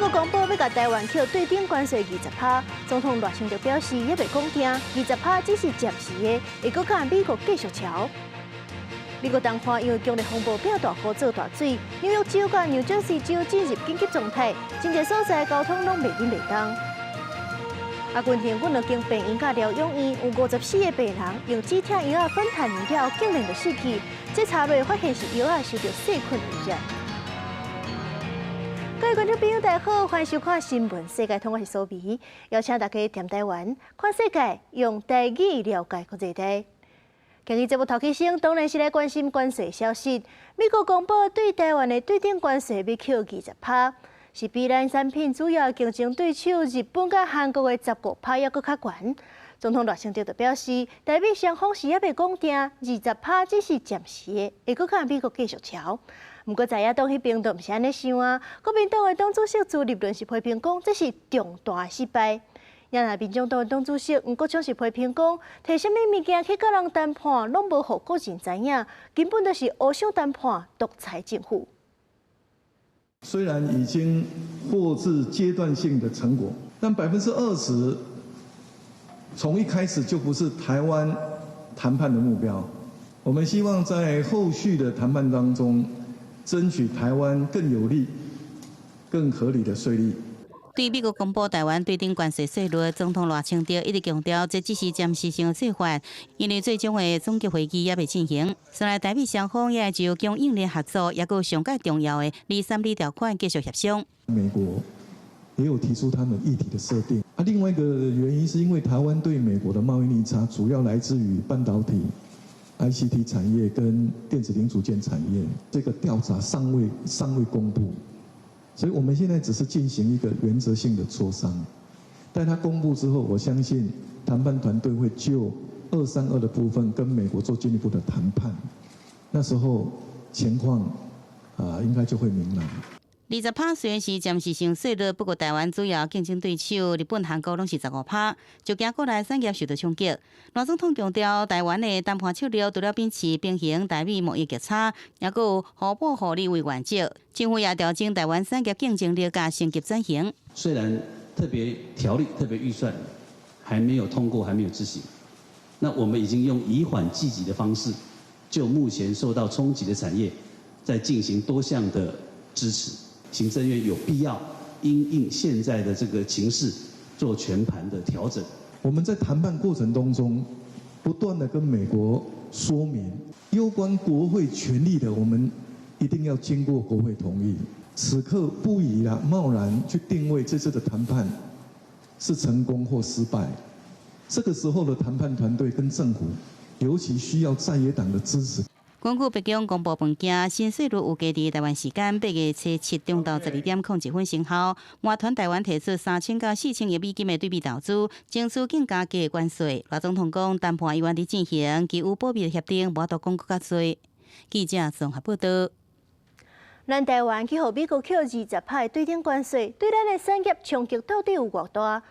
國公布欲共台灣扣對等關稅20趴，總統賴清德表示猶未講定，二十趴只是暫時的，會閣佮美國繼續喬。美國東岸因為強烈風暴變大雨做大水，紐約州佮紐澤西州進入緊急狀態，真濟所在交通攏袂忍袂動。啊，近天阮兩間病院佮療養院有54個病人用止痛藥仔芬太尼了，竟然就死去。這查落發現是藥仔受著細菌污染。各位觀眾朋友，大家好，歡迎收看新聞世界通，我是蘇美，邀請大家踮台灣看世界，用台語了解國際大。今日節目頭起先，當然是來關心關稅消息。美國公布對台灣的對等關稅欲扣二十趴，是比咱產品主要競爭對手日本佮韓國的15趴猶閣較懸。總統賴清德就表示，台美雙方是猶未講定，二十趴只是暫時的，會閣佮美國繼續喬。毋過在野黨彼邊就毋是按呢想啊，國民黨的黨主席朱立倫是批評講，這是重大失敗。也若民眾黨的黨主席黃國昌是批評講，提啥物物件去佮人談判，攏無予國人知影，根本就是烏相談判，獨裁政府。雖然已經獲致階段性的成果，但20%從一開始就不是台灣談判的目標。我們希望在後續的談判當中，爭取台灣更有利、更合理的稅率。對美國公布台灣對等關稅稅率，總統賴清德一直強調，這只是暫時性的做法，因為最終的終極會議猶未進行。雖然台美雙方也會就供應鏈合作，抑閣有上蓋重要的232條款繼續協商。美國也有提出他們議題的設定。啊，另外一個原因是因為台灣對美國的貿易逆差主要來自於半導體、ICT 產業跟電子零組件產業，這個調查尚未公布。所以我們現在只是進行一個原則性的磋商，待他公布之後，我相信談判團隊會就232的部分跟美國做進一步的談判，那時候情況啊應該就會明朗。 20趴雖然是暫時性稅率，不過台灣主要競爭對手日本、韓國攏是15趴，就驚國內產業受到衝擊。賴總統強調，台灣的談判策略除了秉持平衡台美貿易逆差，抑閣有互補互利為原則。政府也調整台灣產業競爭力佮升級轉型。雖然特別條例、特別預算還沒有通過，還沒有執行，那我們已經用以緩濟急的方式，就目前受到衝擊的產業，在進行多項的支持。行政院有必要因應現在的這個情勢，做全盤的調整。我們在談判過程當中，不斷的跟美國說明，攸關國會權力的，我們一定要經過國會同意。此刻不宜啊，貿然去定位這次的談判是成功或失敗。這個時候的談判團隊跟政府，尤其需要在野黨的支持。根據白宮公布文件，新稅率預計佇台灣時間8月初7中晝12點01生效。外團台灣提出3000到4000億美金的對美投資，爭取更加低的關稅。賴總統講，談判猶原佇進行，基於保密協定，無法度講閣較濟。記者綜合報道。咱台灣去予美國扣20趴對等關稅，對咱的產業衝擊到底有偌大？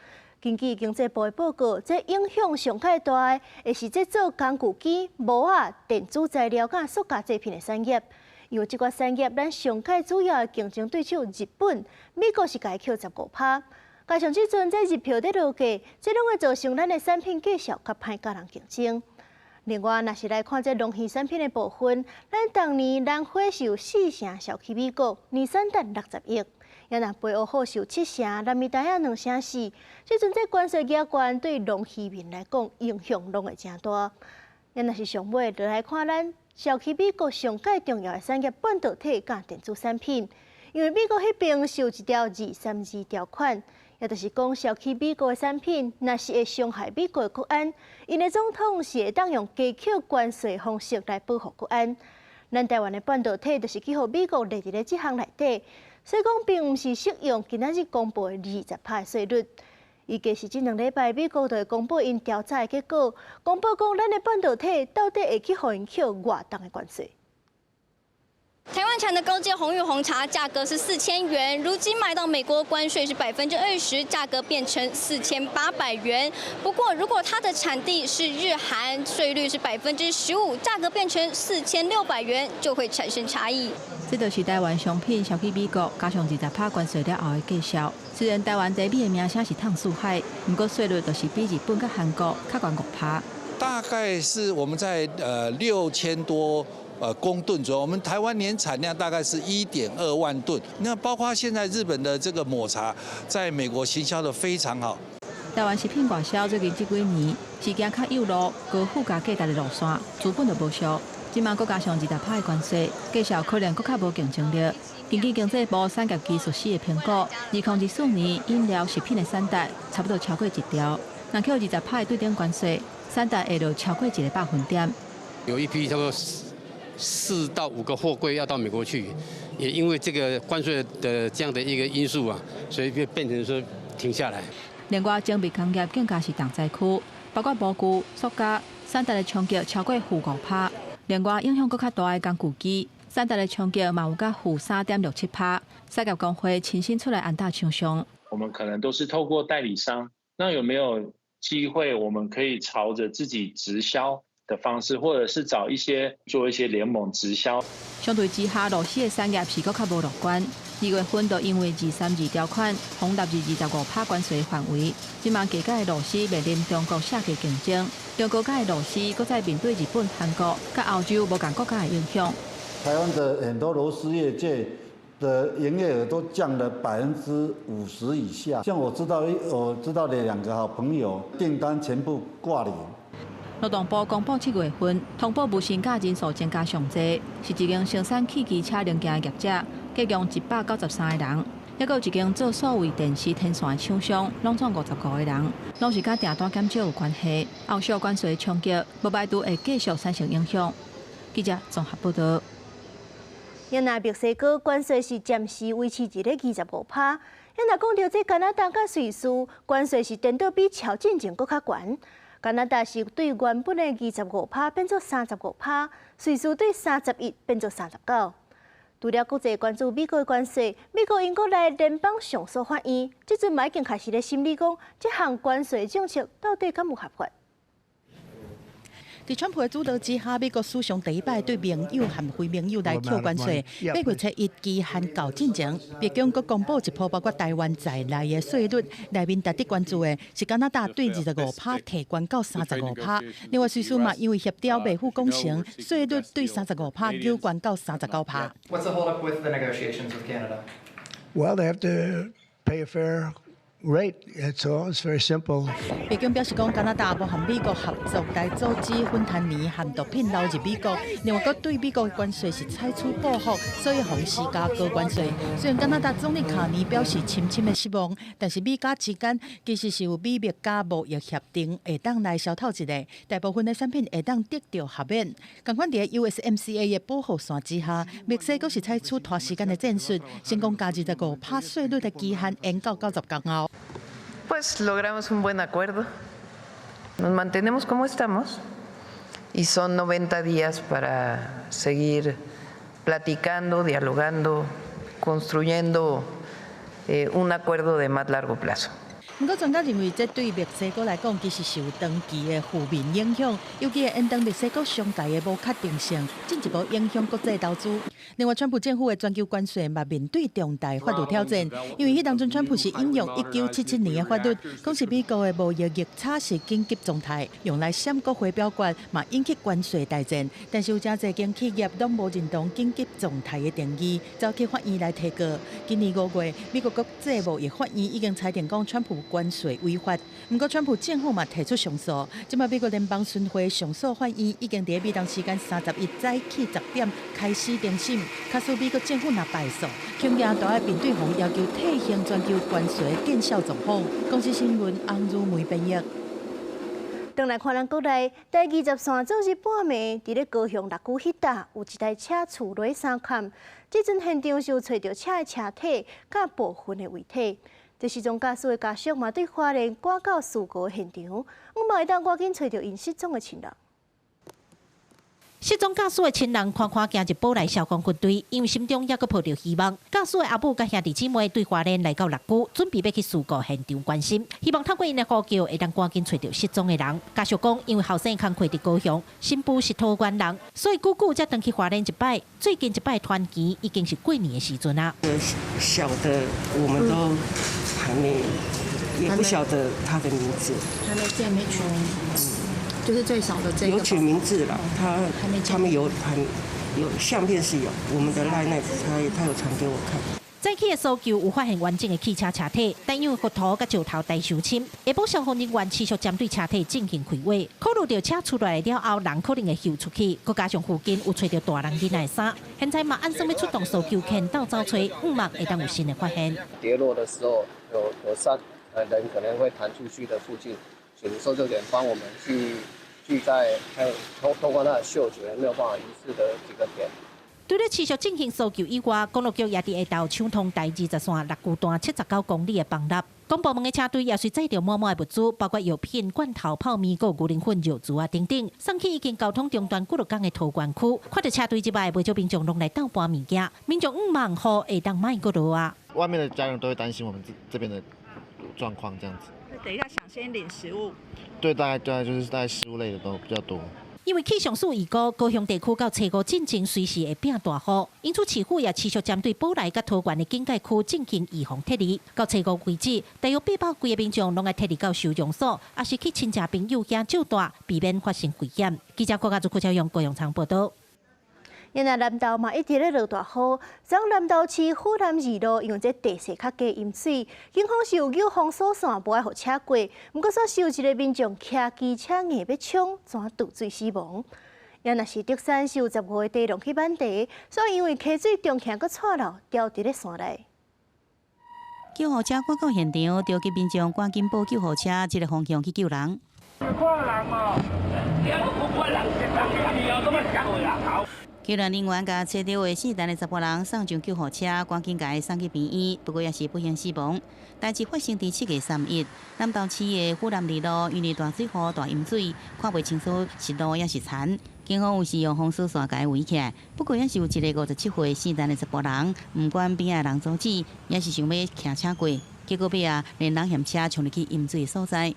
根據經濟部的報告，這影響上蓋大的，會是這做工具機、模仔、電子材料佮塑膠製品的產業。因為這寡產業，咱上蓋主要的競爭對手日本、美國是共伊扣15趴，加上這陣這日票佇落價，這攏會造成咱的產品價數較歹佮人競爭。另外，若是來看這農漁產品的部分，咱逐年蘭花是有四成銷去美國，年產值60億。也若白烏虎是有七成，藍莓台仔2成4。這陣這關稅加懸，對農漁民來講影響攏會誠大。也若是上尾，就來看咱銷去美國上蓋重要的產業半導體佮電子產品，因為美國彼邊是有一條232條款，也就是講銷去美國的產品，若是會傷害美國的國安，𪜶的總統是會當用加扣關稅方式來保護國安。咱台灣的半導體就是去予美國列佇咧這項內底。所以講，並毋是適用今仔日公布的二十趴稅率。預計是這2禮拜，美國就會公布𪜶調查的結果，公布講咱的半導體到底會去予𪜶扣偌重的關稅。台灣產的高階紅玉紅茶價格是4000元，如今賣到美國關稅是20%，價格變成4800元。不過如果它的產地是日韓，稅率是15%，價格變成4600元，就會產生差異。這就是台灣商品銷去美國加上20趴關稅了後的價數。雖然台灣茶米的名聲是燙四海，毋過稅率就是比日本佮韓國較懸5趴。大概是我們在6000多公噸左右，我們台灣年產量大概是1.2萬噸。那包括現在日本的這個抹茶，在美國行銷得非常好。台灣食品外銷最近這幾年是行較幼路、高附加價值的路線，資本就無俗。這馬閣加上20趴的關稅，價數可能閣較無競爭力。根據經濟部產業技術司的評估，2024年飲料食品的產值差不多超過1兆，若扣20趴的對等關稅，產值會落超過1個百分點。有一批差不多4到5個貨櫃要到美國去，也因為這個關稅的這樣的一個因素啊，所以就變成說停下來。另外，精密工業更加是重災區，包括模具、塑膠，產值的衝擊超過-5%。另外，影響閣較大的工具機，產值的衝擊嘛有甲-3.67%。產業工會親身出來安搭廠商。我們可能都是透過代理商，那有沒有機會我們可以朝着自己直銷的方式，或者是找一些做一些聯盟直銷。相對之下，螺絲的產業是閣較無樂觀。2月份就因為232條款，予納入25趴關稅範圍。這馬價格的螺絲面臨中國下價競爭，中國價的螺絲閣再面對日本、韓國、佮歐洲無仝國家的影響。台灣的很多螺絲業界的營業額都降了50%以下。像我知道的兩個好朋友，訂單全部掛零。勞動部公布7月份通報無薪假人數增加上濟，是一間生產汽機車零件的業者，共僱193個人，抑閣有一間做數位電視天線的廠商，攏總55個人，攏是佮訂單減少有關係。後續關稅衝擊，無排除會繼續產生影響。記者綜合報道。若墨西哥關稅是暫時維持佇咧25趴，若講著這加拿大佮瑞士關稅是顛倒比喬進前閣較懸。加拿大是對原本的25趴變做35趴，瑞士對31變做39。除了國際關注美國的關稅，美國英國內聯邦上訴法院這陣嘛已經開始咧審理講，這項關稅政策到底敢有合法？佇川普的主導之下，美國史上第一擺對盟友和非盟友來扣關稅。8月初一期限到進前，白宮閣公布一波包括台灣在內的稅率，內面值得關注的是加拿大對25趴提懸到35趴。另外，瑞士嘛因為協調袂赴講成，稅率對35趴又懸到39趴。 What's the hold up with the negotiations with Canada? Well, they have to pay a fair rate. That's all. It's very simple. 白宮表示講，加拿大無和美國合作來阻止芬太尼和毒品流入美國，另外閣對美國的關稅是採取報復，所以予施加高關稅。雖然加拿大總理卡尼表示深深的失望，但是美加之間其實是有美墨加貿易協定，會當來消透一下，大部分的產品會當得著豁免。仝款佇 USMCA 的保護傘之下，墨西哥是採取拖時間的戰術，成功共25趴稅率的期限延到90天後。 Pues logramos un buen acuerdo. Nos mantenemos como estamos y son 90 días para seguir platicando, dialogando, construyendo un acuerdo de más largo plazo. 毋過專家認為，這對墨西哥來講，其實是有長期的負面影響，尤其會延長墨西哥商界的無確定性，進一步影響國際投資。另外，川普政府的全球關稅嘛面對重大法律挑戰，因為彼當陣川普是引用1977年的法律，講是美國的貿易逆差是緊急狀態，用來閃國會表決，嘛引起關稅大戰。但是有誠濟間企業攏無認同緊急狀態的定義，走去法院來提告。今年5月，美國國際貿易法院已經裁定講川普關稅違法，毋過川普政府嘛提出上訴。這擺美國聯邦巡迴上訴法院已經佇美東時間31早起10點開始庭審。假使美國政府若敗訴，恐驚都愛面對予要求退行全球關稅見效狀況。公視新聞翁如梅編譯。轉來看咱國內，第二十線昨日半暝，佇咧高雄六龜彼搭有一台車厝落三崁，這陣現場是有揣著車的車體佮部分的遺體。這失蹤駕駛的家屬嘛，對花蓮趕到事故現場，嘛會當趕緊揣著𪜶失蹤的親人。失蹤駕駛的親人看看行入寶來消防軍隊，因為心中猶閣抱著希望。駕駛的阿母佮兄弟姊妹對花蓮來到六龜，準備欲去事故現場關心，希望透過𪜶的呼叫，會當趕緊揣著失蹤的人。家屬講，因為後生工課佇高雄，新婦是桃園人，所以久久才轉去花蓮一擺。最近一擺團圓已經是過年的時陣啊。小的我們都還沒，也不曉得他的名字。還沒見，沒取名字。就是最少的這個。有取名字了，他們有還有相片是有，我們的賴內他有傳給我看。早起的搜救有發現完整的汽車車體，但因為佛頭佮石頭太傷深，下晡消防人員持續針對車體進行開挖，考慮著車出來了後，人可能會游出去，閣加上附近有揣著大人囡仔的衫，現在嘛按算欲出動搜救犬鬥走揣，向望會當有新的發現。跌落的時候有三人可能會彈出去的附近，請搜救員幫我們去在通過他的嗅覺沒有辦法一次的幾個點。除了持續進行搜救以外，公路局也佇下晝搶通台20線六龜段79公里的崩塌。公部門的車隊也隨載著滿滿的物資，包括藥品、罐頭、泡麵、閣牛奶粉、尿苴仔等等，送去已經交通中斷幾落工的桃園區。看著車隊入來，袂少民眾攏來鬥搬物件，民眾向望雨會當莫閣落啊。外面的家人都會擔心我們這邊的狀況，這樣子。等一下，想先領食物。對，大概就是大概食物類的都比較多。因為氣象署預估高雄地區到初五進前隨時會變大雨，因此市府也持續針對寶來佮桃園的警戒區進行預防撤離。到初五為止，大約800幾个民眾攏愛撤離到收容所，抑是去親戚朋友遐借蹛，避免發生危險。記者郭家祖、郭超勇、高雄場報導。因為南投嘛一直咧落大雨，昨南投市虎南二路因為這地勢較低淹水，警方是有封鎖線，無愛予車過。毋過煞是有一个民眾騎機車硬欲衝，怎墜水死亡？也若是竹山是有15個茶農去挽茶，所以因為溪水中徛閣掣落，牢佇咧山內。救護車趕到現場，召集民眾趕緊報救護車，這个方向去救人。救援人員共揣著的四人的查埔人送上救護車，趕緊共伊送去病院，不過也是不幸死亡。代誌發生佇7月31，南投市的虎南二路，因為大水雨、大淹水，看袂清楚是路抑是田。警方有時用封鎖線共伊圍起來，不過也是有一个57歲姓陳的查埔人，毋管邊仔人阻止，也是想欲騎車過，結果尾仔連人嫌車衝入去淹水的所在。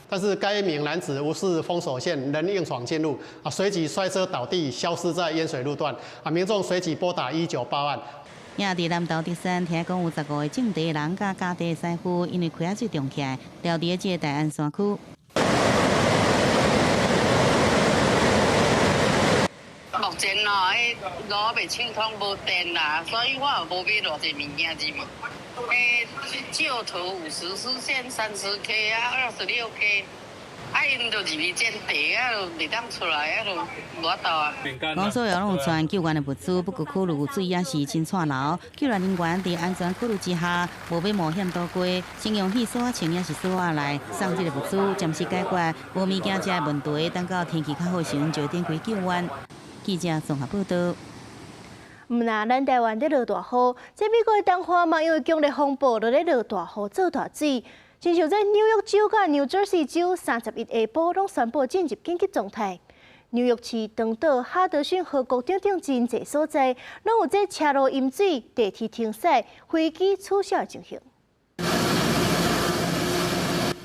但是該名男子無視封鎖線，仍硬闖進入，隨即摔車倒地，消失在淹水路段。民眾隨即撥打119報案。也佇南投竹山，聽講有15個種地人佮軋地的師傅，因為溪仔水漲起來，牢佇這个大安山區。目前哦，彼路袂暢通，無電啦，所以我也無買偌濟物件入。彼舊土54線30K 啊，26K，啊，𪜶就入去佔地啊，就袂當出來啊，就無法度啊。講所有攏有傳救援的物資，不過考慮水也是真掣流，救援人員佇安全考慮之下，無欲冒險渡過，先用戲索仔穿抑是索仔來送這个物資，暫時解決無物件食的問題。等到天氣較好時，就展開救援。記者綜合報導。毋但咱台灣咧落大雨，這美國的東岸嘛，因為強烈風暴，就咧落大雨做大水。親像這紐約州佮紐澤西州31下晡攏宣布進入緊急狀態。紐約市長島哈德遜河谷等等真濟所在，攏有這車路淹水、地鐵停駛、飛機取消的情形。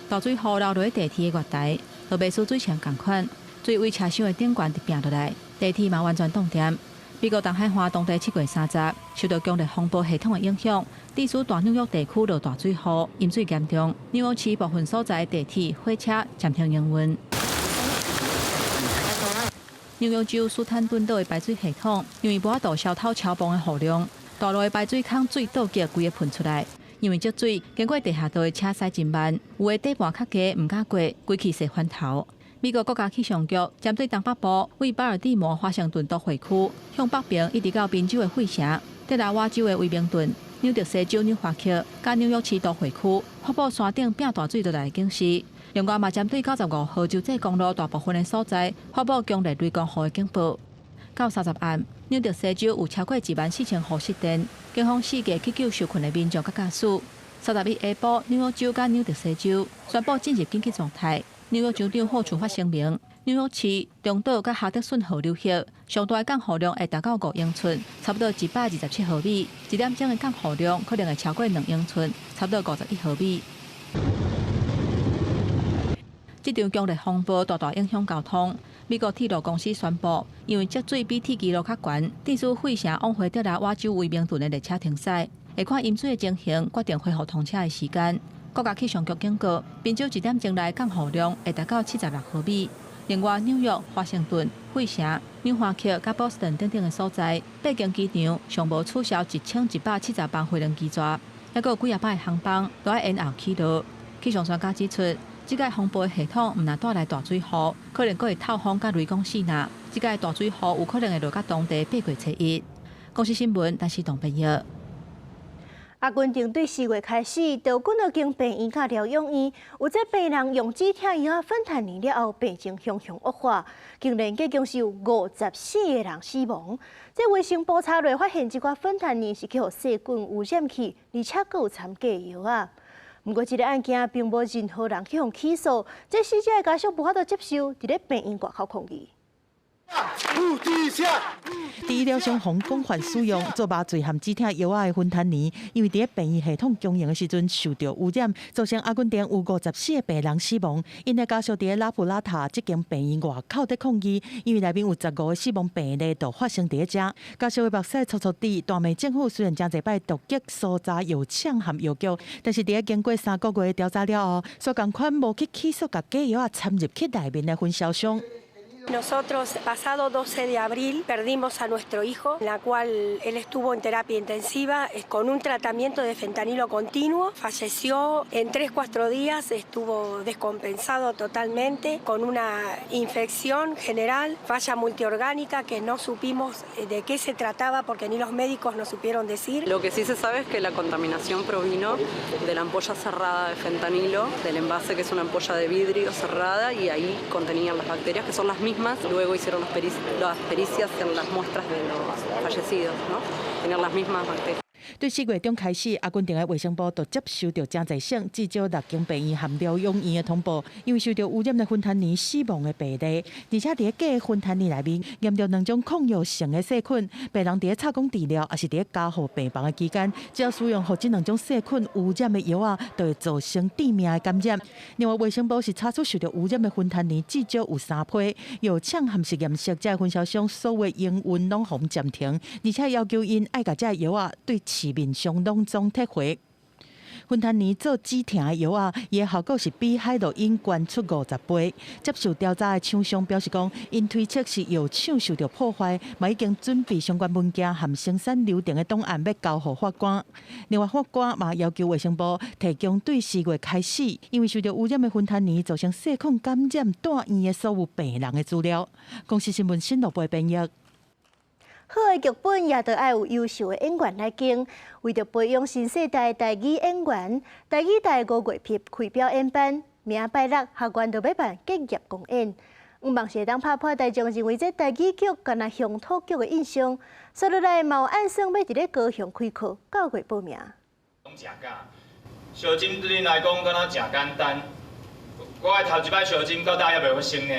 大水雨流落地鐵的月台，羅馬斯水牆仝款，水位車廂的頂懸直拚落來，地鐵嘛完全凍電。美國東海岸當地7月30，受到強烈風暴系統的影響，致使大紐約地區落大水雨，淹水嚴重。紐約市部分所在地鐵、火車暫停營運。紐約州斯坦頓島的排水系統因為無法度消透超磅的雨量，大路的排水孔水倒結規个噴出來。因為積水經過地下道的車駛真慢，有的底盤較低，毋敢過，規氣勢翻頭。美國國家氣象局針對東北部為巴爾的摩華盛頓都會區向北邊一直到賓州的費城、德拉瓦州的威明頓、紐澤西州紐華克、佮紐約市都會區發布山頂變大水落來的警示。另外嘛，針對95號州際公路大部分的所在發布強烈雷公雨的警報。到30暗，紐澤西州有超過1萬4千戶失電，警方四界去救受困的民眾佮駕駛。31下晡，紐約州佮紐澤西州宣布進入緊急狀態。紐約州長霍楚發聲明，紐約市、中島佮哈德遜河流域，上大的降雨量會達到5英寸，差不多127毫米。一點鐘的降雨量可能會超過2英寸，差不多51毫米。這場強烈風暴大大影響交通。美國鐵路公司宣布，因為積水比鐵記錄較懸，致使費城往回德拉瓦州威明頓的列車停駛，會看淹水的情形，決定恢復通車的時間。國家氣象局警告，賓州一點鐘內降雨量會達到76毫米。另外，紐約、華盛頓、費城、紐華克佮波士頓等等的所在，八間機場上無取消1170班飛行機座，猶閣有幾仔百个航班都愛延後起落。氣象專家指出，這屆風暴系統毋但帶來大水雨，可能閣會透風佮雷公四若。這屆大水雨有可能會落到當地8月初一。公視新聞，陳世東編譯。阿根廷對4月開始，就有幾若間病院佮療養院，有這病人用止疼藥芬太尼了後，病情雄雄惡化，竟然計共是有54個人死亡。這衛生部查落發現，這寡芬太尼是去予細菌汙染去，而且閣有摻假藥仔。毋過，這个案件並無任何人去予起訴，這死者的家屬無法度接受，佇咧病院外口抗議。佇醫療上予廣泛使用做麻醉和止疼藥仔的芬太尼，因為佇咧病院系統供應的時陣受著污染，造成阿根廷有54個病人死亡。𪜶的家屬佇咧拉普拉塔這間病院外口佇抗議，因為內面有15個死亡病例都發生佇咧遮。家屬的目屎搓搓滴，大罵政府雖然誠濟擺突擊搜查藥廠和藥局，但是佇咧經過3個月的調查了後，煞仝款無去起訴共假藥仔摻入去內面的分銷商。 Nosotros pasado 12 de abril perdimos a nuestro hijo, en la cual él estuvo en terapia intensiva con un tratamiento de fentanilo continuo. Falleció en 3, 4 días, estuvo descompensado totalmente con una infección general, falla multiorgánica que no supimos de qué se trataba porque ni los médicos nos supieron decir. Lo que sí se sabe es que la contaminación provino de la ampolla cerrada de fentanilo, del envase que es una ampolla de vidrio cerrada y ahí contenían las bacterias que son las mismas. Luego hicieron las pericias en las muestras de los fallecidos, ¿no? Tenían las mismas bacterias. 對4月中開始，阿根廷的衛生部就接收著誠濟省至少六間病院和療養院的通報，因為受著污染的芬太尼死亡的病例，而且佇咧假芬太尼內面驗著兩種抗藥性的細菌，病人佇咧插管治療，抑是佇咧加護病房的期間，只要使用予這兩種細菌污染的藥仔，就會造成致命的感染。另外，衛生部是查出受著污染的芬太尼至少有三批，藥廠和實驗室這个分銷商所有營運攏予暫停，而且要求𪜶愛共這个藥仔對市面上攏總撤回。芬太尼做止疼的藥仔，伊的效果是比海洛因懸出50倍。接受調查的廠商表示講，𪜶推測是藥廠受著破壞，嘛已經準備相關文件和生產流程的檔案欲交予法官。另外，法官嘛要求衛生部提供對4月開始，因為受著污染的芬太尼造成細菌感染蹛院的所有病人的資料。公視新聞新羅播編譯。好的劇本也著愛有優秀的演員來撐。為著培養新世代台語演員，台語台5月起開表演班，明仔拜六學院就欲辦結業公演。向望是會當拍破大眾認為這台語劇敢若鄉土劇的印象，煞落來嘛有按算欲佇咧高雄開課，九月報名。相針對恁來講，敢若誠簡單。我的頭一擺相針到今猶未發生呢。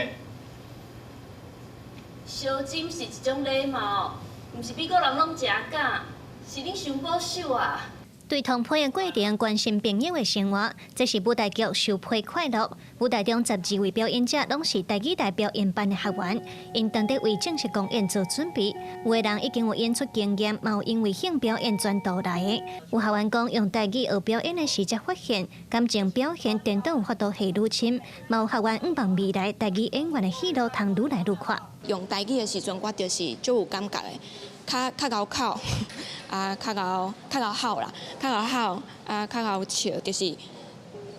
相針是一種禮貌，毋是美國人攏誠敢，是恁傷保守啊。對通批的過程，關心朋友的生活，這是舞台劇《收批快樂》。舞台中12位表演者攏是台語台表演班的學員，𪜶當咧為正式公演做準備。有的人已經有演出經驗，嘛有因為興表演專途來的。有學員講，用台語學表演的時才發現感情表現顛倒有法度下愈深。嘛有學員向望未來台語演員的戲路通愈來愈闊。用台語的時陣，我就是足有感覺的。較較𠢕哭，啊，較𠢕較𠢕吼啦，較𠢕吼，啊，較𠢕笑，就是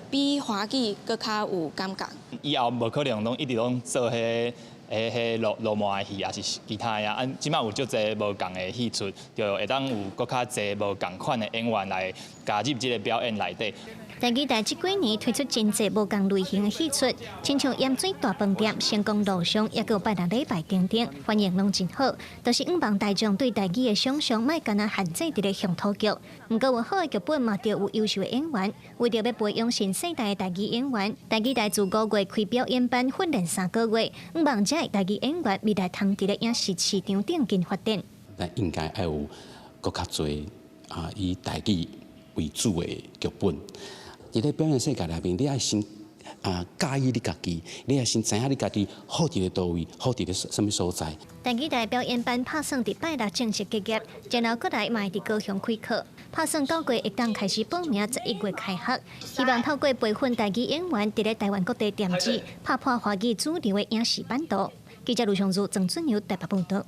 比華語閣較有感覺。以後無可能攏一直攏做彼個彼彼羅羅幕的戲，抑是其他的啊。啊，這擺有足濟無仝的戲出，就會當有閣較濟無仝款的演員來加入這个表演內底。台語台這幾年推出真濟無仝類型的戲出，親像鹽水大飯店、成功路上，抑閣有拜六禮拜等等，反應攏真好。就是向望大眾對台語的想像，莫干焦限制佇咧鄉土劇。毋過有好的劇本嘛，著有優秀的演員。為著欲培養新世代的台語演員，台語台自5月開表演班訓練3個月，向望這的台語演員未來通佇咧影視市場頂緊發展。咱應該愛有閣較濟啊，以台語為主的劇本。佇咧表演世界內面，你愛先啊佮意你家己，你愛先知影你家己好佇咧佗位，好佇咧啥物所在。台語台表演班拍算佇拜六正式結業，然後閣來嘛會佇高雄開課。拍算9月會當開始報名，11月開學。希望透過培訓台語演員，佇咧台灣各地奠基，拍破華語主流的影視版圖。記者盧尚如、曾俊友台北報導。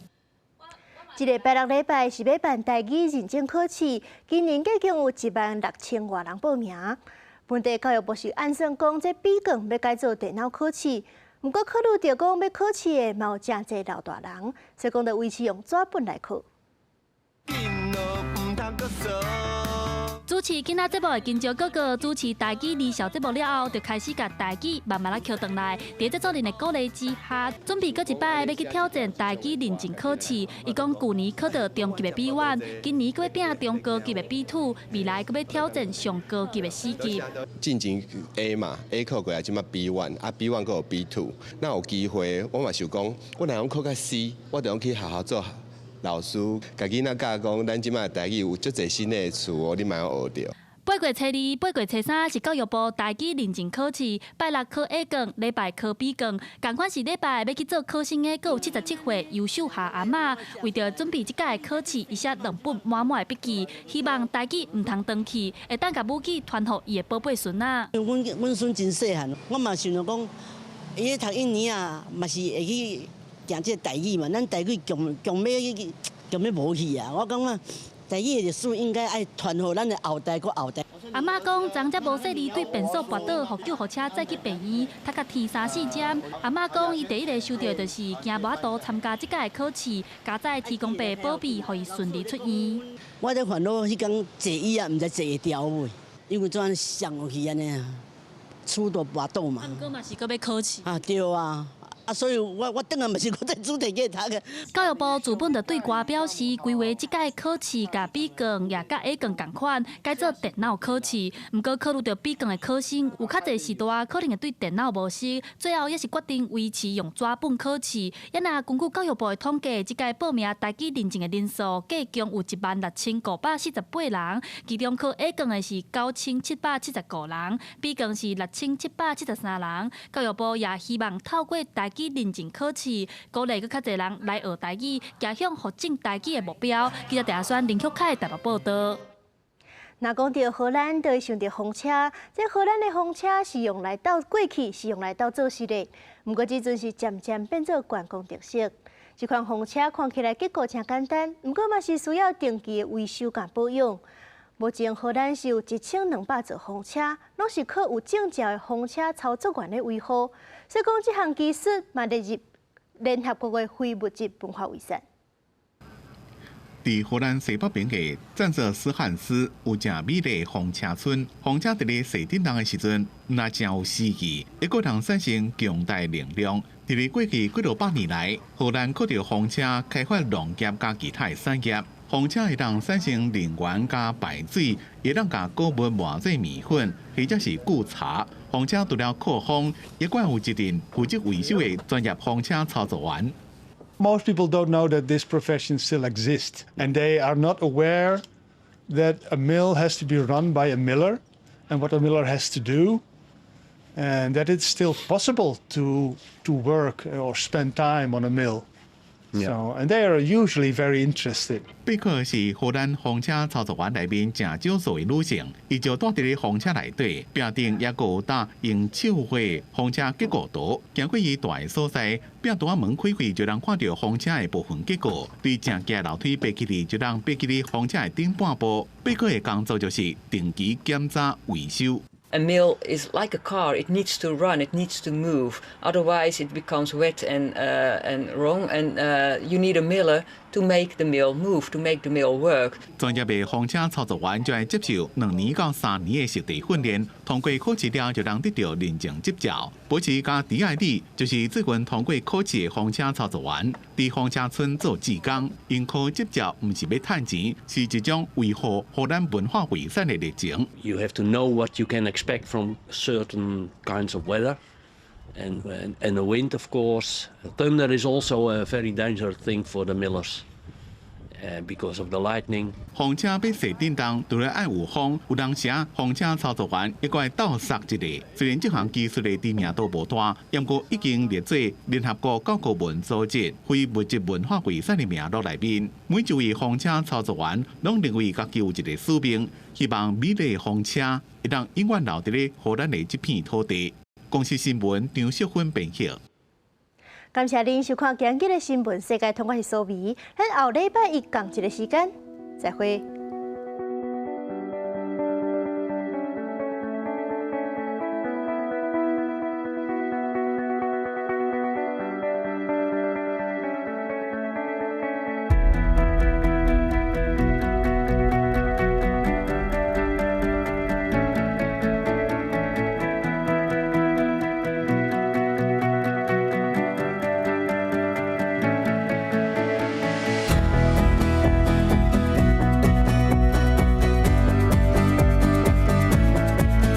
這个拜六禮拜是欲辦台語認證考試，今年已經有1萬6千外人報名。問題教育部是按算講，這筆卷欲改做電腦考試，毋過考慮著講欲考試的嘛有誠濟老大人，所以講著維持用紙本來考。主持今仔節目的金石哥哥主持台語離校節目了後，就開始共台語慢慢仔抾轉來。佇製作人的鼓勵之下，準備閣一擺欲去挑戰台語認證考試。伊講舊年考著中級的 B1，今年閣欲拼中高級的 B2，未來閣欲挑戰上高級的 C 級。進前 A 嘛，A 考過來，這擺 B1，啊 B1閣有 B2，若有機會，我嘛想講，我若講考到 C，我就講去學校做老師，共囡仔教講，咱這擺台語有足濟新的詞哦，你嘛會學著。八月初二、八月初三是教育部台語認證考試，拜六考 A 卷，禮拜考 B 卷。仝款是禮拜欲去做考生的，閣有77歲優秀下阿嬤，為著準備這屆考試，伊寫兩本滿滿的筆記，希望台語毋通斷去，會當共母語傳予伊的寶貝孫仔。阮阮孫真細漢，我嘛想著講，伊咧讀一年啊，嘛是會去行這个台語嘛，咱台語強強欲強欲無去啊！我感覺台語的歷史應該愛傳予咱的後代閣後代。阿嬤講，昨才無細膩對便所跋倒，予救護車載去病院，讀甲天三四針。阿嬤講，伊第一个想著就是驚無法度參加這屆考試，佳哉天公伯保庇，予伊順利出院。我咧煩惱，彼工坐椅啊，毋知坐會牢未，因為怎按呢摔落去按呢啊，出度跋倒嘛。毋過嘛是閣欲考試。啊對啊。啊，所以我我轉來嘛是閣再主題去讀个。教育部自本就對外表示，規劃這屆考試共 B 卷也佮 A 卷仝款，改做電腦考試。毋過考慮著 B 卷的考生有較濟時代可能會對電腦無熟，最後也是決定維持用紙本考試。也若根據教育部的統計，這屆報名台語認證的人數計共有16,548人，其中考 A 卷的是9,775人，B 卷是6,773人。教育部也希望透過台語認證考試，鼓勵閣較濟人來學台語，邁向復振台語的目標。記者鄭宣林旭凱台北報導。若講著荷蘭，就會想著風車。這荷蘭的風車是用來鬥過去，是用來鬥做事的。毋過這陣是漸漸變做觀光特色。這款風車看起來結構誠簡單，毋過嘛是需要定期的維修佮保養。目前荷蘭是有1200座風車，攏是靠有證照的風車操作員咧維護。所以講，這項技術嘛列入聯合國的非物質文化遺產。佇荷蘭西北邊的贊澤斯漢斯有誠美麗風車村，風車佇咧踅振動的時陣，若誠有詩意，會閣通產生強大能量。佇咧過去幾落百年來，荷蘭靠著風車開發農業佮其他的產業。風車會當產生能源佮排水，會當共穀物磨做麵粉，或者是製茶。風車除了靠風，猶閣有一陣負責維修的專業風車操作員。 Most people don't know that this profession still exists, and they are not aware that a mill has to be run by a miller, and what a miller has to do, and that it's still possible to work or spend time on a mill. So, and they are usually very interested. 貝克是荷蘭風車操作員內面誠少數的女性，伊就蹛佇咧風車內底，壁頂猶閣有搭用手繪風車結構圖。經過伊蹛的所在，壁圖仔門開開就通看著風車的部分結構。對誠崎樓梯爬起去，就通爬起去風車的頂半部。貝克的工作就是定期檢查維修。A mill is like a car, it needs to run, it needs to move. Otherwise, it becomes wet and wrong, and you need a miller to make the mill move, to make the mill work. 專業的風車操作員就愛接受2年到3年的實地訓練，通過考試了就能得到認證執照。保持佮迪愛里就是最近通過考試的風車操作員，佇風車村做志工，𪜶考執照毋是欲趁錢，是一種維護荷蘭文化遺產的熱情。 You have to know what you can expect from certain kinds of weather and the wind, of course. Thunder is also a very dangerous thing for the millers because of the lightning. 風車欲踅振動，除了愛有風，有當時啊，風車操作員猶閣愛鬥捒一下。雖然這項技術的知名度無大，毋過已經列做聯合國教科文組織非物質文化遺產的名錄內面。每一位風車操作員攏認為家己有一個使命，希望美麗的風車會當永遠留佇咧荷蘭的這片土地。公視新聞張淑芬編譯。感謝您收看今日的新聞世界通，我是蘇美，咱後禮拜一仝一个時間再會。